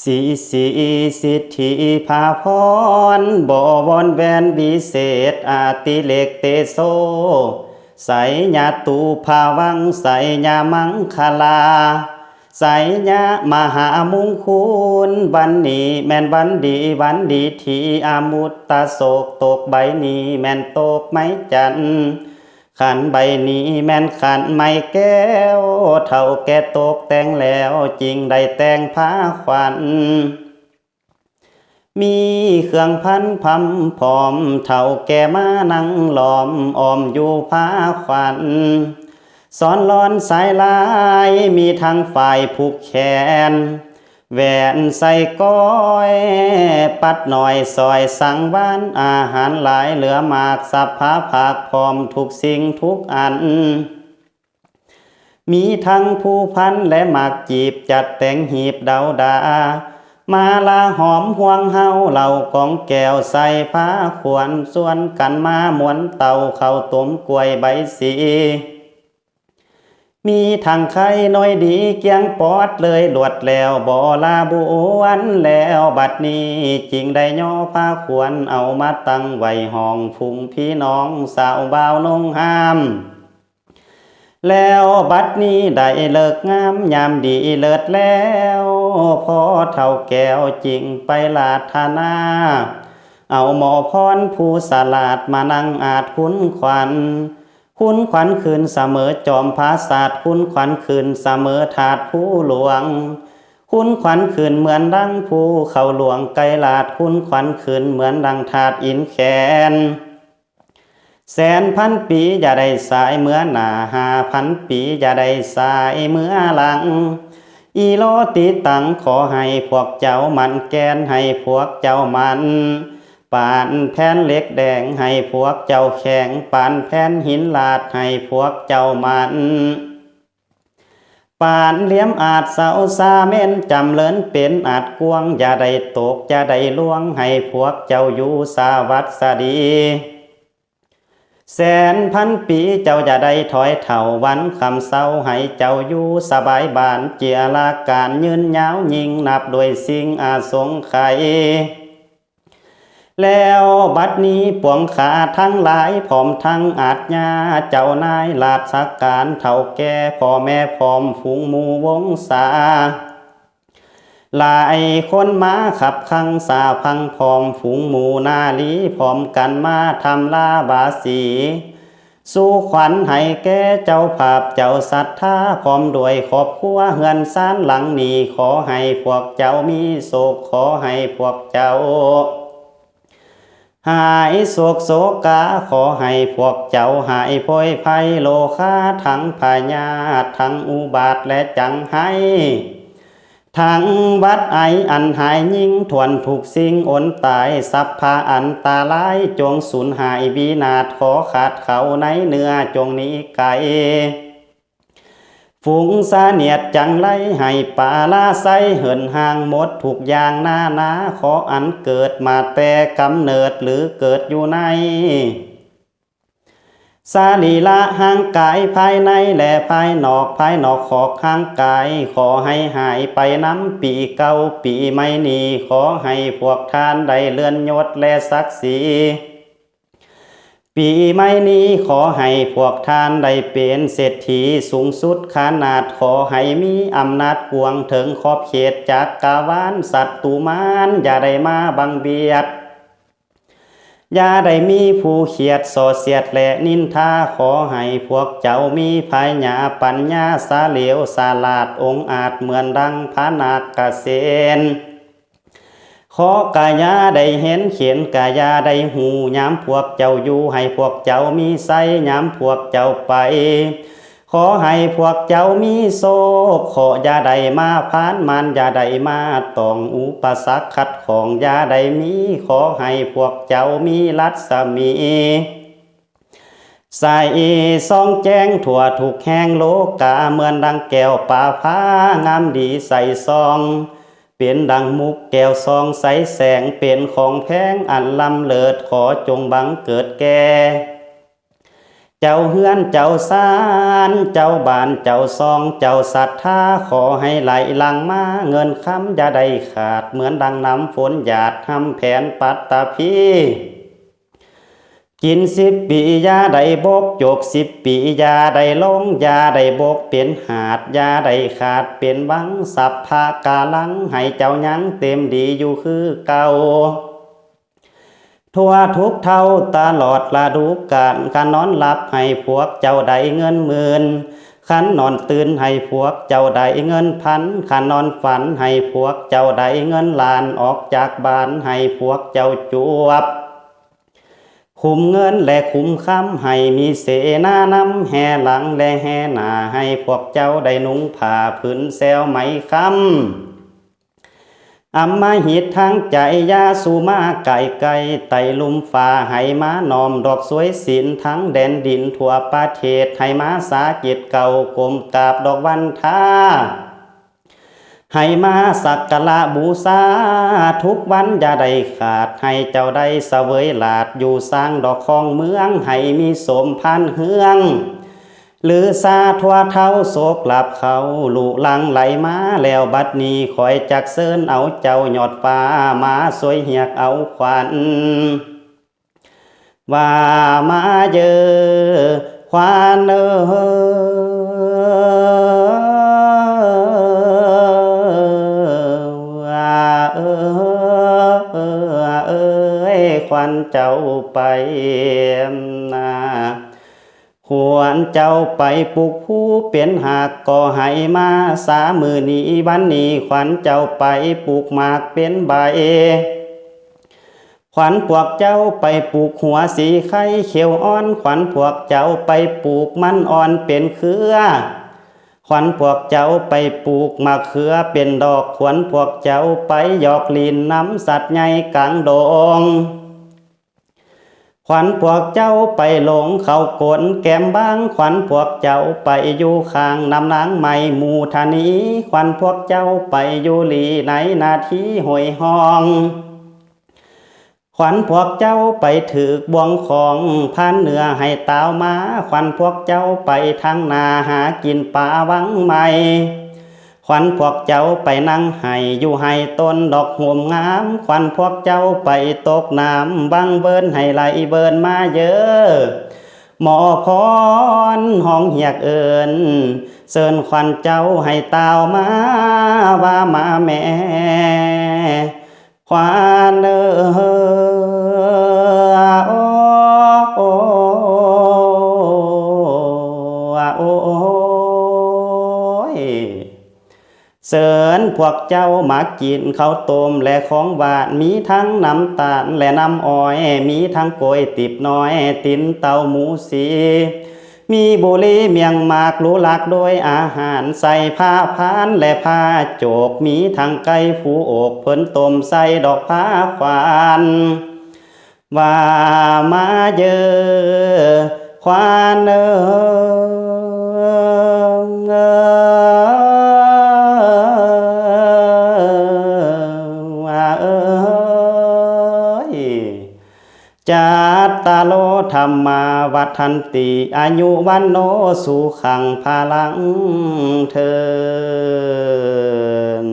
ສີສີສິດທິພາພອນ ບໍ່ວອນແວນວິເສດອາຕິເລກເຕໂຊ ໄສຍະຕູພາວັງ ໄສຍະມັງຄະລາ ໄສຍະມະຫາມຸງຄຸນ ວັນນີ້ແມ່ນວັນດີ ວັນດີທີ່ອະມຸດຕະໂສກ ຕົກໃບນີ້ແມ່ນຕົກໄມ້ຈັນ ຂັນໃບນີ້ແມ່ນຂັນໄມ້ແກ້ວ ເຖົ້າແກ່ຕົກແຕ່ງແລ້ວ ຈຶ່ງໄດ້ແຕ່ງພາຂວັນ ມີເຄື່ອງພັນພຳພ້ອມ ເຖົ້າແກ່ມານັ່ງລ້ອມ ອ້ອມຢູ່ພາຂວັນ ສອນລອນສາຍລາຍ ມີທັງຝ້າຍຜູກແຂນ ແຫວນໃສ່ກ້ອຍ ປັດໜ້ອຍສອຍສັງວານ ອາຫານຫຼາຍເຫຼືອມາກ ສັບພະພາກພ້ອມທຸກສິ່ງທຸກອັນ ມີທັງພູພັນ ແລະ ໝາກຈີບ ຈັດແຕ່ງຮີບເດົາດາ ມາລາຫອມຫ່ວງເຮົາ ເຫຼົ້າກອງແກ້ວໃສ່ພາຂວັນ ຊວນກັນມາມ້ວນເຕົ້າ ເຂົ້າຕົ້ມກ້ວຍໃບສີ ມີທັງໄຂ່ໜ່ວຍດີ ກ້ຽງປອດເລີຍລວດແລ້ວ ບໍ່ລາບວນແລ້ວ ບັດນີ້ຈຶ່ງໄດ້ຍໍພາຂວັນ ເອົາມາຕັ້ງໄວ້ຫ້ອງຝູງພີ່ນ້ອງ ສາວບ່າວນົງຫາມ ແລ້ວບັດນີ້ໄດ້ເລີກງາມຍາມດີເລີດແລ້ວ ພໍເຖົ້າແກ້ວຈຶ່ງໄປລາທະນາ ເອົາໝໍພອນຜູ້ສະຫຼາດ ມານັ່ງອາດຄຸນຂວັນ ຄຸນຂວັນຄືນສະເໝີຈອມຜາສາດ ຄຸນຂວັນຄືນສະເໝີທາດພູຫຼວງ ຄຸນຂວັນຄືນເໝືອນດັ່ງພູເຂົາຫຼວງໄກລາດ ຄຸນຂວັນຄືນເໝືອນດັ່ງທາດອິນແຂນ ແສນພັນປີຢ່າໄດ້ສາຍເມືອໜ້າ ຫ້າພັນປີຢ່າໄດ້ສາຍເມືອຫຼັງ ອີໂລຕິຕັງ ຂໍໃຫ້ພວກເຈົ້າໝັ້ນແກ່ນ ໃຫ້ພວກເຈົ້າໝັ້ນ ປານແຜ່ນເຫຼັກແດງ ໃຫ້ພວກເຈົ້າແຂງ ປານແຜ່ນຫີນລາດ ໃຫ້ພວກເຈົ້າໝັ້ນ ປານຫຼຽມອາດເຊົາຊາເໝັນ ຈຳເລີນເປັນອາດກວ້າງ ຢ່າໄດ້ຕົກ ຢ່າໄດ້ລ່ວງ ໃຫ້ພວກເຈົ້າຢູ່ສະຫວັດສະດີ ແສນພັນປີເຈົ້າຢ່າໄດ້ຖອຍເຖົ້າ ວັນຄ່ຳເຊົາໃຫ້ເຈົ້າຢູ່ສະບາຍບານ ເຈລະການຍືນຍາວຍິ່ງ ນັບດ້ວຍສິ່ງອາສົງໄຂ ແລ້ວບັດນີ້ປວງຂ້າທັງຫຼາຍ ພ້ອມທັງອາດຍາເຈົ້ານາຍ ລາຊະການເຖົ້າແກ່ ພໍ່ແມ່ພ້ອມຝູງໝູ່ວົງສາ ຫຼາຍຄົນມາຂັບຂັງສາພັງ ພ້ອມຝູງໝູ່ນາລີ ພ້ອມກັນມາທຳລາບາສີ ສູ່ຂວັນໃຫ້ແກ່ເຈົ້າພາບເຈົ້າສັດທາ ພ້ອມດ້ວຍຄອບຄົວເຮືອນຊານຫຼັງນີ້ ຂໍໃຫ້ພວກເຈົ້າມີໂຊກ ຂໍໃຫ້ພວກເຈົ້າຫາຍໂສກໂສກາ ຂໍໃຫ້ພວກເຈົ້າຫາຍໂພຍໄພໂລຄາ ທັງພະຍາດ ທັງອຸບາດ ແລະ ຈັງໄຫ້ ທັງຫວັດໄອອັນຫາຍຍິ່ງ ຖ້ວນທຸກສິ່ງອົນຕາຍ ສັບພະອັນຕະລາຍ ຈົ່ງສູນຫາຍວິນາດ ຂໍຂາດເຂົາໃນເນື້ອ ຈົ່ງໜີໄກ ຝູງສະໜຽດຈັງໄລ ໃຫ້ປາລາໄຊເຫີນຫ່າງ ໝົດທຸກຢ່າງນານາ ຂໍອັນເກີດມາແຕ່ກຳເນີດ ຫຼື ເກີດຢູ່ໃນ ສະລີລະຮ່າງກາຍພາຍໃນ ແລະ ພາຍນອກ ພາຍນອກຂອກຮ່າງກາຍ ຂໍໃຫ້ຫາຍໄປນຳປີເກົ່າ ປີໃໝ່ນີ້ ຂໍໃຫ້ພວກທ່ານໄດ້ເລື່ອນຍົດ ແລະ ສັກສີ ປີໃໝ່ນີ້ ຂໍໃຫ້ພວກທ່ານໄດ້ເປັນເສດຖີສູງສຸດຂະໜາດ ຂໍໃຫ້ມີອຳນາດກວ້າງເຖິງຂອບເຂດຈັກກະວານ ສັດຕູມານຢ່າໄດ້ມາບັງບຽດ ຢ່າໄດ້ມີຜູ້ຂຽດສໍ້ສຽດ ແລະ ນິນທາ ຂໍໃຫ້ພວກເຈົ້າມີພະຍາປັນຍາສະຫຼຽວສະຫຼາດອົງອາດ ເໝືອນດັ່ງພະນາກກະເສນ ຂໍກະຢ່າໄດ້ເຫັນ ເຂນກະຢ່າໄດ້ຮູ້ ຍາມພວກເຈົ້າຢູ່ໃຫ້ພວກເຈົ້າມີໄຊ ຍາມພວກເຈົ້າໄປ ຂໍໃຫ້ພວກເຈົ້າມີໂຊກ ເຄາະຢ່າໄດ້ມາຜ່ານ ມານຢ່າໄດ້ມາຕ້ອງ ອຸປະສັກຂັດຂ້ອງຢ່າໄດ້ມີ ຂໍໃຫ້ພວກເຈົ້າມີລັດສະໝີ ໃສສ່ອງແຈ້ງທົ່ວທຸກແຫ່ງໂລກາ ເໝືອນດັ່ງແກ້ວປາພາງາມດີໃສສ່ອງ ເປັນດັ່ງມຸກແກ້ວສ່ອງໃສແສງ ເປັນຂອງແພງອັນລ້ຳເລີດ ຂໍຈົ່ງບັງເກີດແກ່ ເຈົ້າເຮືອນເຈົ້າຊານ ເຈົ້າບ້ານເຈົ້າຊ່ອງ ເຈົ້າສັດທາ ຂໍໃຫ້ໄຫຼຫຼັ່ງມາ ເງິນຄຳຢ່າໄດ້ຂາດ ເໝືອນດັ່ງນ້ຳຝົນຫຍາດ ຮ່ຳແຜ່ນປັດຕະພີ. ກິນສິບປີຢ່າໄດ້ບົກ ຈົກສິບປີຢ່າໄດ້ລົງ ຢ່າໄດ້ບົກເປັນຫາດ ຢ່າໄດ້ຂາດເປັນວັງ ສັບພະກາລັງ ໃຫ້ເຈົ້າຍັງເຕັມດີຢູ່ຄືເກົ່າ ທົ່ວທຸກເທົ່າຕະຫຼອດລະດູການ ຄັນນອນຫຼັບໃຫ້ພວກເຈົ້າໄດ້ເງິນໝື່ນ ຄັນນອນຕື່ນໃຫ້ພວກເຈົ້າໄດ້ເງິນພັນ ຄັນນອນຝັນໃຫ້ພວກເຈົ້າໄດ້ເງິນລ້ານ ອອກຈາກບ້ານໃຫ້ພວກເຈົ້າຈວບ ຄຸມເງິນແລະຄຸມຄຳໃຫ້ມີເສນານຳ ແຫ່ຫຼັງແລະແຫ່ໜ້າ ໃຫ້ພວກເຈົ້າໄດ້ນຸ່ງຜ້າຜືນແຊວໄໝຄຳ ອຳມະຫິດທາງໃຈ ຢ່າສູ່ມາໃກ້ໆ ໃຕ້ລຸ່ມຟ້າໃຫ້ມານ້ອມດອກສວຍສິນ ທັງແດນດິນທົ່ວປະເທດ ໃຫ້ມາສາກິດເກົ່າ ກົ້ມກາບດອກວັນທາ ໃຫ້ມາສັກກາລະບູຊາທຸກວັນຢ່າໄດ້ຂາດ ໃຫ້ເຈົ້າໄດ້ສະເຫວີຍລາດຢູ່ສາງດອກຂອງເມືອງ ໃຫ້ມີສົມພານເຮືອງ ລືຊາທົ່ວເທົາໂຊກລາບເຂົ້າລຸຫຼັ່ງໄຫຼມາ ແລ້ວບັດນີ້ຂ້ອຍຈັກເຊີນເອົາເຈົ້າຍອດຟ້າ ມາຊ່ວຍຮຽກເອົາຂວັນ ວ່າມາເຢີ ຂວັນເອີ ເອີ ເອີຍ ຂວັນເຈົ້າໄປນາ ຂວັນເຈົ້າໄປປູກພູເປັນຮາກ ກໍໃຫ້ມາສາມື້ນີ້ວັນນີ້ ຂວັນເຈົ້າໄປປູກໝາກເປັນໃບ ຂວັນພວກເຈົ້າໄປປູກຫົວສີໄຄຂຽວອ່ອນ ຂວັນພວກເຈົ້າໄປປູກມັນອ່ອນເປັນເຄືອ ຂວັນພວກເຈົ້າໄປປູກໝາກເຂືອເປັນດອກ ຂວັນພວກເຈົ້າໄປຢອກຫຼິ້ນນຳສັດໃຫຍ່ກາງດົງ ຂວັນພວກເຈົ້າໄປຫຼົງເຂົ້າກົ້ນແກ້ມບາງ ຂວັນພວກເຈົ້າໄປຢູ່ຂ້າງນ້ຳນາງໄມ້ມູທະນີ ຂວັນພວກເຈົ້າໄປຢູ່ລີໃນນາທີຫ້ວຍຮ່ອງ ຂວັນພວກເຈົ້າໄປຖືກບ່ວງຂອງພານເໜືອໃຫ້ຕາວມາ ຂວັນພວກເຈົ້າໄປທາງໜ້າຫາກິນປ່າວັງໄມ້ ຂວັນພວກເຈົ້າໄປນັ່ງໄຫ້ຢູ່ໄຮ່ຕົ້ນດອກໂຮມງາມ ຂວັນພວກເຈົ້າໄປຕົກນ້ຳວັງເວີນໃຫ້ໄຫຼເວີນມາເຢີ ໝໍພອນຮ້ອງຮຽກເອີ້ນ ເຊີນຂວັນເຈົ້າໃຫ້ຕາວມາ ວ່າມາແມ່ ຂວັນເອີ ໂອ ໂອ ໂອ ໂອ ໂອຍ ເຊີນພວກເຈົ້າມາກິນເຂົ້າຕົ້ມ ແລະ ຂອງຫວານ ມີທັງນ້ຳຕານ ແລະ ນ້ຳອ້ອຍ ມີທັງກ້ວຍຕິບນ້ອຍ ຕີນເຕົ້າໝູສີ ມີບຸລີ ໝ້ຽງໝາກ ຫຼູຫຼັກດ້ວຍອາຫານ ໃສ່ຜ້າພານ ແລະ ຜ້າໂຈກ ມີທັງໄກ່ພູໂອກ ເພິ່ນຕົ້ມໃສ່ດອກພາຂວັນ ວ່າມາເຢີ ຂວັນເອີ ວ່າເອີ ຈັດຕາໂລ ທຳມາວັດທັນຕິ ອາຍຸວັນໂນ ສຸຂັງພະລັງເທີນ.